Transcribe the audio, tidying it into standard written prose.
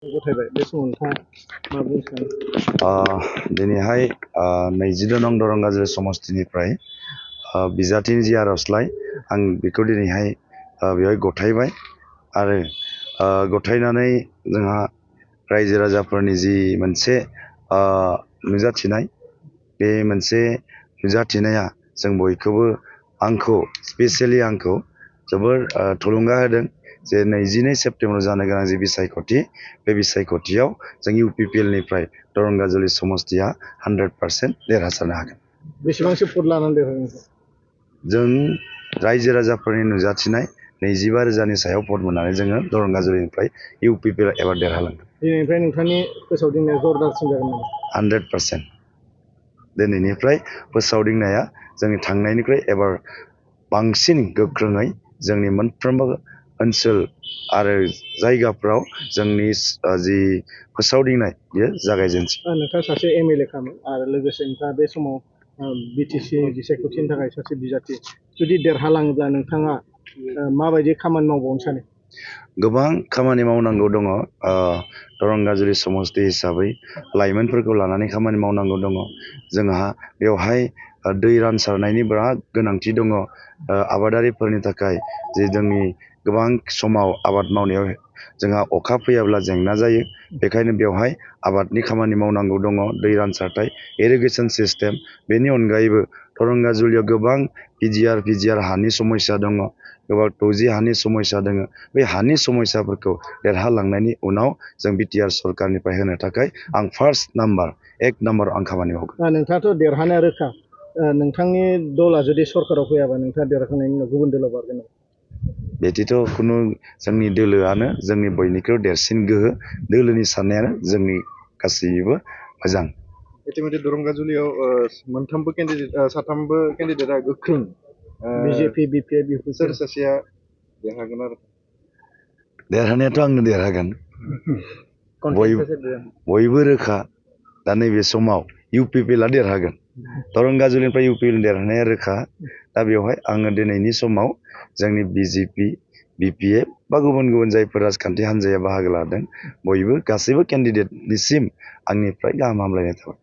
गथायबाय बे समाव नोंथाङा मा बुंनो सानो? दिनैहाय 22 नं दरं गाज्रि समस्तिनिफ्राय बिजाथिनि जि आर'जलाइ आं बेखौ दिनैहाय बेवहाय गथायबाय आरो गथायनानै जोंहा रायजो राजाफोरनि जि मोनसे नुजाथिनाय बे मोनसे नुजाथिनाया जों बयखौबो आंखौ स्पेसियेलि आंखौ जोबोर थुलुंगा होदों जे 22 सेप्तेम्बराव जानो गोनां जि बिसायख'थि बे बिसायख'थियाव जों UPPLनिफ्राय दरं गाजुलि समस्तिया 100% देरहासारनो हागोन। बेसेबांसो भट लानानै देरहागोन? जों रायजो राजाफोरनि नुजाथिनाय 25,000नि सायाव भट मोननानै जोङो दरं गाजुलिनिफ्राय UPPL एबार देरहालांगोन। दिनैनिफ्राय नोंथांनि फोसावदिंनाया जरदारसिन जागोन नामा? 100%। दिनैनिफ्राय फोसावदिंनाया जोंनि थांनायनिख्रुइ एबार बांसिन गोख्रोङै जोंनि मोनफ्रोमबो ओनसोल आरो जायगाफ्राव जोंनि जि फोसावदिंनाय बेयो जागायजेनसै। नोंथाङा सासे MLA खामोन आरो लोगोसे नोंथाङा बे समाव BTC बिसायख'थिनि थाखाय सासे बिजाथि जुदि देरहालाङोब्ला नोंथाङा माबायदि खामानि मावबावनो सानो? गोबां खामानि मावनांगौ दङ। दरं गाजुलि समस्ति हिसाबै लाइमोनफोरखौ लानानै खामानि मावनांगौ दङ। जोंहा बेवहाय दै रानसारनायनि बिराद गोनांथि दङ। आबादारिफोरनि थाखाय जे जोंनि गोबां समाव आबाद मावनायाव जोंहा अखा फैयाब्ला जेंना जायो, बेखायनो बेवहाय आबादनि खामानि मावनांगौ दङ। दै रानसारथाय इरिगेसन सिस्टेम, बेनि अनगायैबो दरं गाजुलियाव गोबां PGR हानि समस्या दङ, गोबां 2G हानि समस्या दङ। बे हानि समस्याफोरखौ देरहालांनायनि उनाव जों BTR सरकारनिफ्राय होनो थाखाय आं एक नाम्बार आं खामानि मावगोन। नोंथाङाथ' देरहानाया रोखा। नोंथांनि दला जुदि सरकाराव फैयाबा नोंथाङा देरहाखांनायनि उनाव गुबुन दलाव बारगोन नामा? बिदिथ' खुनु जोंनि दोलोआनो जोंनि बयनिख्रुइ देरसिन गोहो। दोलोनि साननायानो जोंनि गासैबो मोजां। इतिमध्य दरं गाजुलियाव साथामबो केन्डिडेटआ गोख्रों। BJP, BPI, सोर सासेया देरहागोन आरो? देरहानायाथ' आंनो देरहागोन। बयबो रोखा। दा नैबे समाव UPPLआ देरहागोन। दरं गाजुलिनिफ्राय UPPL देरहानाया रोखा। दा बेवहाय आङो दिनैनि समाव जोंनि BJP, BPF बा गुबुन गुबुन जायफोर राजखान्थि हान्जाया बाहागो लादों, बयबो गासैबो केन्डिडेटनिसिम आंनिफ्राय गाहाम हामलायनाय थाबाय।